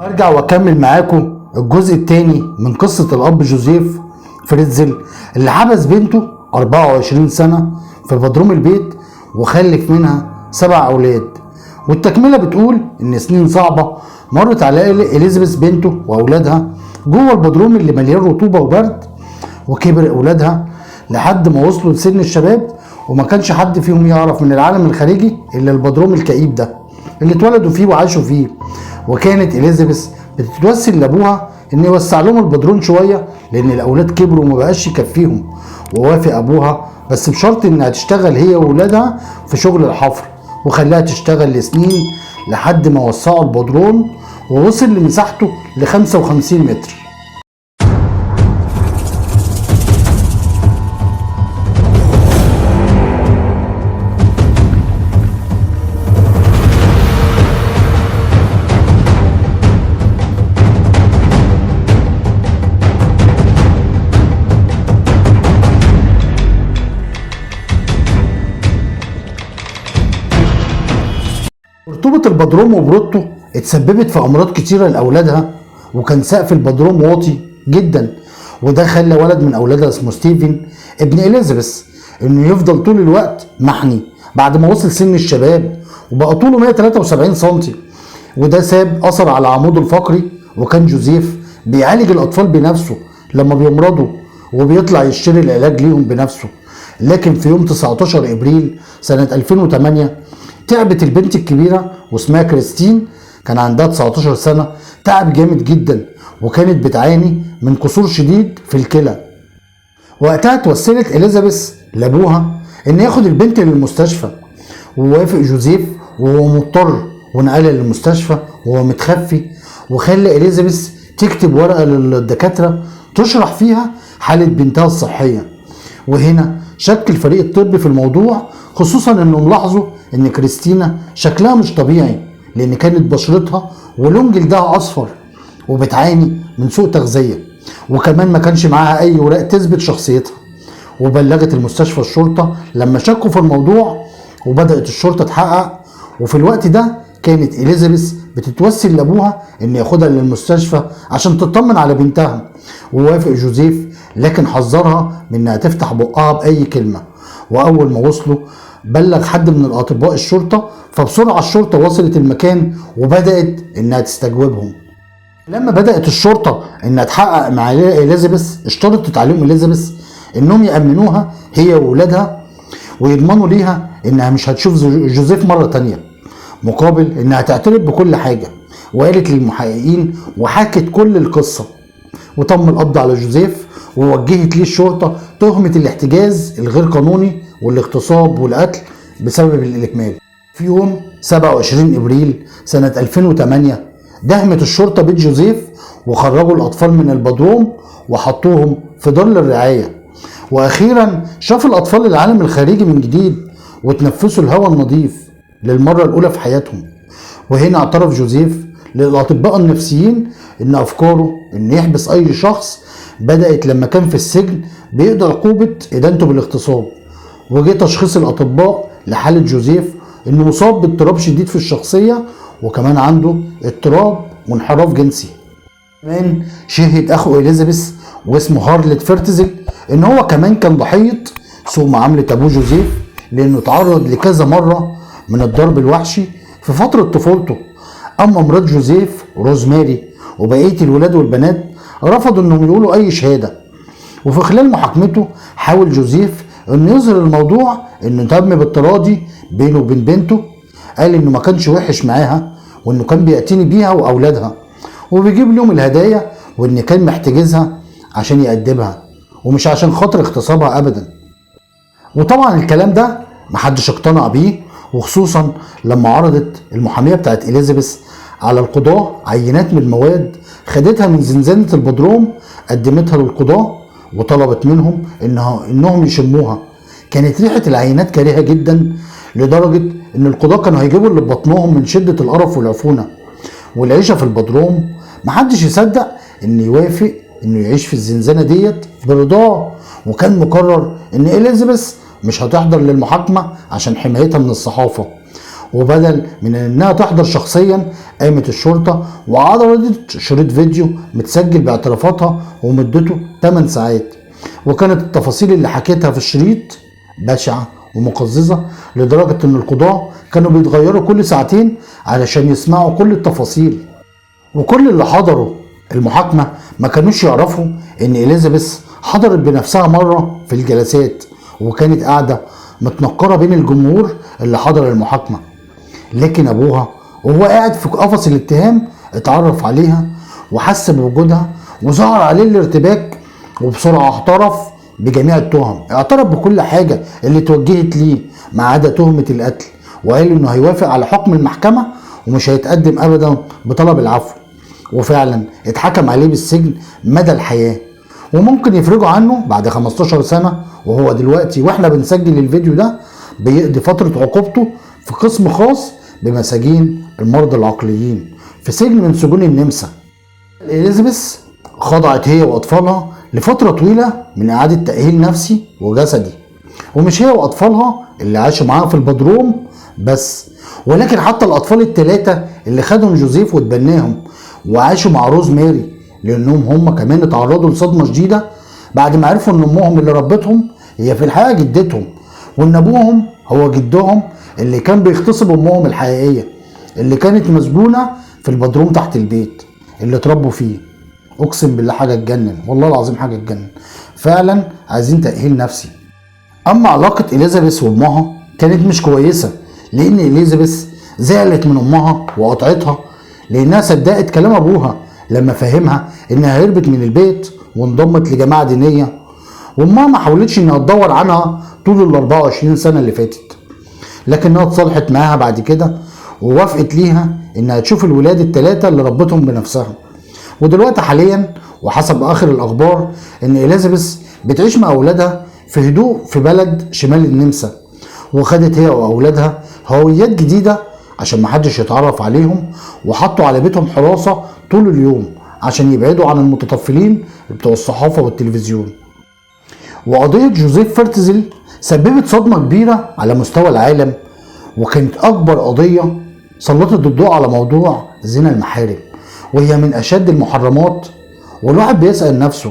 ارجع واكمل معاكم الجزء الثاني من قصة الاب جوزيف فريتزل اللي حبس بنته 24 سنة في بدروم البيت وخلف منها 7 اولاد. والتكملة بتقول ان سنين صعبة مرت على اليزابيث بنته واولادها جوه البدروم اللي مليان رطوبة وبرد، وكبر اولادها لحد ما وصلوا لسن الشباب، وما كانش حد فيهم يعرف من العالم الخارجي الا البدروم الكئيب ده اللي اتولدوا فيه وعاشوا فيه. وكانت اليزابيث بتتوسل لابوها ان يوسع لهم البدرون شوية لان الاولاد كبروا وما بقاش يكفيهم، ووافق ابوها بس بشرط انها تشتغل هي واولادها في شغل الحفر، وخلاها تشتغل لسنين لحد ما وسعوا البدرون ووصل لمساحته ل 55 متر. رطوبة البدروم وبرودته اتسببت في امراض كتيرة لاولادها، وكان سقف البدروم واطي جدا، وده خلى ولد من اولادها اسمه ستيفن ابن اليزابيث انه يفضل طول الوقت محني بعد ما وصل سن الشباب وبقى طوله 173 سنتي، وده ساب اثر على عموده الفقري. وكان جوزيف بيعالج الاطفال بنفسه لما بيمرضوا وبيطلع يشتري العلاج ليهم بنفسه. لكن في يوم 19 ابريل سنة 2008 تعبت البنت الكبيرة واسمها كريستين، كان عندها 19 سنة، تعب جامد جدا وكانت بتعاني من قصور شديد في الكلى. وقتها توسلت اليزابيث لابوها ان ياخد البنت للمستشفى، ووافق جوزيف وهو مضطر ونقلها للمستشفى وهو متخفي، وخلى اليزابيث تكتب ورقة للدكاترة تشرح فيها حالة بنتها الصحية. وهنا شك الفريق الطبي في الموضوع، خصوصا انهم لاحظوا ان كريستينا شكلها مش طبيعي لان كانت بشرتها ولون جلدها اصفر وبتعاني من سوء تغذية، وكمان ما كانش معاها اي اوراق تثبت شخصيتها. وبلغت المستشفى الشرطة لما شكوا في الموضوع، وبدأت الشرطة تحقق. وفي الوقت ده كانت اليزابيث بتتوسل لابوها ان ياخدها للمستشفى عشان تطمن على بنتها، ووافق جوزيف لكن حذرها من انها تفتح بقها باي كلمة. واول ما وصلوا بلغ حد من الاطباء الشرطة، فبسرعة الشرطة وصلت المكان وبدأت انها تستجوبهم. لما بدأت الشرطة انها تحقق مع اليزابيث اشترطت عليهم اليزابيث انهم يأمنوها هي وولادها ويضمنوا ليها انها مش هتشوف جوزيف مرة تانية، مقابل انها تعترف بكل حاجة. وقالت للمحققين وحكت كل القصة، وتم القبض على جوزيف ووجهت ليه الشرطة تهمة الاحتجاز الغير قانوني والاغتصاب والقتل بسبب الإهمال. في يوم 27 ابريل سنة 2008 دهمت الشرطة بيت جوزيف وخرجوا الأطفال من البدروم وحطوهم في دار الرعاية. وأخيرا شاف الأطفال العالم الخارجي من جديد وتنفسوا الهواء النظيف للمرة الأولى في حياتهم. وهنا اعترف جوزيف للأطباء النفسيين إن أفكاره إن يحبس أي شخص بدأت لما كان في السجن بيقضي عقوبة إدانته بالاغتصاب. وجه تشخيص الأطباء لحالة جوزيف إنه مصاب باضطراب شديد في الشخصية، وكمان عنده اضطراب وانحراف جنسي. كمان شهد أخو إليزابيث واسمه هارلد فيرتزل إن هو كمان كان ضحية سوء معاملة أبوه جوزيف، لأنه تعرض لكذا مرة من الضرب الوحشي في فترة طفولته. أما مرات جوزيف روزماري وبقية الولاد والبنات رفضوا إنهم يقولوا أي شهادة. وفي خلال محاكمته حاول جوزيف إنه يظهر الموضوع إنه تم بالتراضي بينه وبين بنته، قال إنه ما كانش وحش معاها وإنه كان بيعتني بيها وأولادها وبيجيب لهم الهدايا، وإن كان محتجزها عشان يأدبها ومش عشان خاطر اغتصابها أبدا. وطبعا الكلام ده محدش اقتنع بيه، وخصوصا لما عرضت المحامية بتاعت إليزابيث على القضاة عينات من المواد خدتها من زنزانة البدروم، قدمتها للقضاة وطلبت منهم انهم يشموها. كانت ريحة العينات كريهة جدا لدرجة ان القضاة كانوا هيجيبوا اللي ببطنهم من شدة القرف والعفونة والعيشة في البدروم. محدش يصدق ان يوافق انه يعيش في الزنزانة ديت برضاه، وكان مقرر ان إليزابيث مش هتحضر للمحاكمة عشان حمايتها من الصحافة. وبدل من انها تحضر شخصيا قامت الشرطة وعرضت شريط فيديو متسجل باعترافاتها ومدته 8 ساعات، وكانت التفاصيل اللي حكيتها في الشريط بشعة ومقززة لدرجة ان القضاة كانوا بيتغيروا كل ساعتين علشان يسمعوا كل التفاصيل. وكل اللي حضروا المحاكمة ما كانوش يعرفوا ان إليزابيث حضرت بنفسها مرة في الجلسات، وكانت قاعدة متنقرة بين الجمهور اللي حضر المحاكمة، لكن ابوها وهو قاعد في قفص الاتهام اتعرف عليها وحس بوجودها وظهر عليه الارتباك، وبسرعة اعترف بجميع التهم، اعترف بكل حاجة اللي توجهت ليه ما عدا تهمة القتل، وقال انه هيوافق على حكم المحكمة ومش هيتقدم ابدا بطلب العفو. وفعلا اتحكم عليه بالسجن مدى الحياة، وممكن يفرجوا عنه بعد 15 سنة، وهو دلوقتي واحنا بنسجل الفيديو ده بيقضي فترة عقوبته في قسم خاص بمساجين المرضى العقليين في سجن من سجون النمسا. إليزابيث خضعت هي وأطفالها لفترة طويلة من إعادة تأهيل نفسي وجسدي، ومش هي وأطفالها اللي عاشوا معاها في البدروم بس، ولكن حتى الأطفال الثلاثة اللي خدهم جوزيف وتبناهم وعاشوا مع روز ماري، لأنهم هم كمان اتعرضوا لصدمة شديدة بعد ما عرفوا إن أمهم اللي ربتهم هي في الحقيقة جدتهم، وإن أبوهم هو جدهم اللي كان بيغتصب أمهم الحقيقية اللي كانت مسجونة في البدروم تحت البيت اللي اتربوا فيه. اقسم بالله حاجة تجنن، والله العظيم حاجة تجنن فعلا، عايزين تأهيل نفسي. اما علاقة اليزابيث وامها كانت مش كويسة، لان اليزابيث زعلت من امها وقطعتها لانها صدقت كلام ابوها لما فهمها انها هربت من البيت وانضمت لجماعة دينية، وامها ما حاولتش انها تدور عنها طول ال 24 سنة اللي فاتت، لكنها اتصالحت معاها بعد كده ووافقت ليها انها تشوف الولاد الثلاثة اللي ربتهم بنفسها. ودلوقتي حاليا وحسب اخر الاخبار ان اليزابيث بتعيش مع اولادها في هدوء في بلد شمال النمسا، وخدت هي واولادها هويات جديدة عشان محدش يتعرف عليهم، وحطوا على بيتهم حراسة طول اليوم عشان يبعدوا عن المتطفلين بتوع الصحافة والتلفزيون. وقضية جوزيف فيرتزل سببت صدمة كبيرة على مستوى العالم، وكانت اكبر قضية سلطت الضوء على موضوع زنا المحارم، وهي من اشد المحرمات. والواحد بيسأل نفسه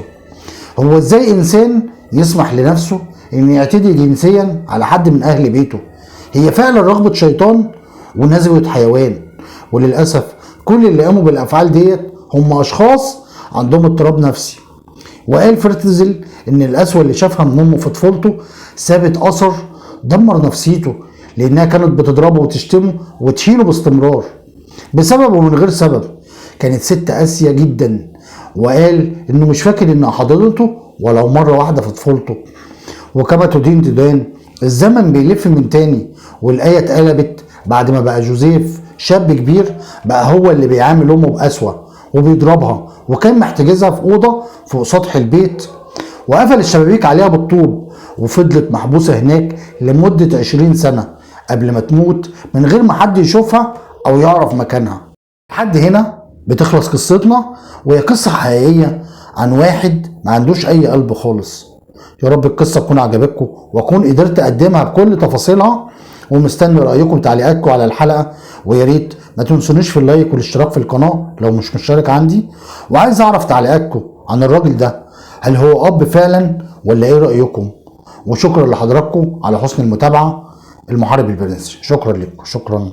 هو ازاي انسان يسمح لنفسه ان يعتدي جنسيا على حد من اهل بيته؟ هي فعلا رغبة شيطان ونزوة حيوان. وللأسف كل اللي قاموا بالافعال ديت هم اشخاص عندهم اضطراب نفسي. وقال فرتزل ان القسوة اللي شافها من امه في طفولته سابت اثر دمر نفسيته، لانها كانت بتضربه وتشتمه وتهينه باستمرار بسبب ومن غير سبب. كانت ست قاسية جدا، وقال انه مش فاكر انها حضنته ولو مرة واحدة في طفولته. وكما تدين تدان، الزمن بيلف من تاني، والآية اتقلبت بعد ما بقى جوزيف شاب كبير، بقى هو اللي بيعامل امه بقسوة وبيضربها، وكان محتجزها في أوضة فوق سطح البيت وقفل الشبابيك عليها بالطوب، وفضلت محبوسة هناك لمدة 20 سنة قبل ما تموت من غير ما حد يشوفها أو يعرف مكانها. لحد هنا بتخلص قصتنا، وهي قصة حقيقية عن واحد ما عندوش أي قلب خالص. يا رب القصة تكون عجبتكم وأكون قدرت أقدمها بكل تفاصيلها، ومستني رأيكم وتعليقاتكم على الحلقة، ويا ريت ما تنسونيش في اللايك والاشتراك في القناة لو مش مشترك عندي. وعايز أعرف تعليقاتكم عن الراجل ده، هل هو أب فعلا ولا إيه رأيكم؟ وشكرا لحضراتكم على حسن المتابعة. المحارب البرنس، شكرا لكم، شكرا.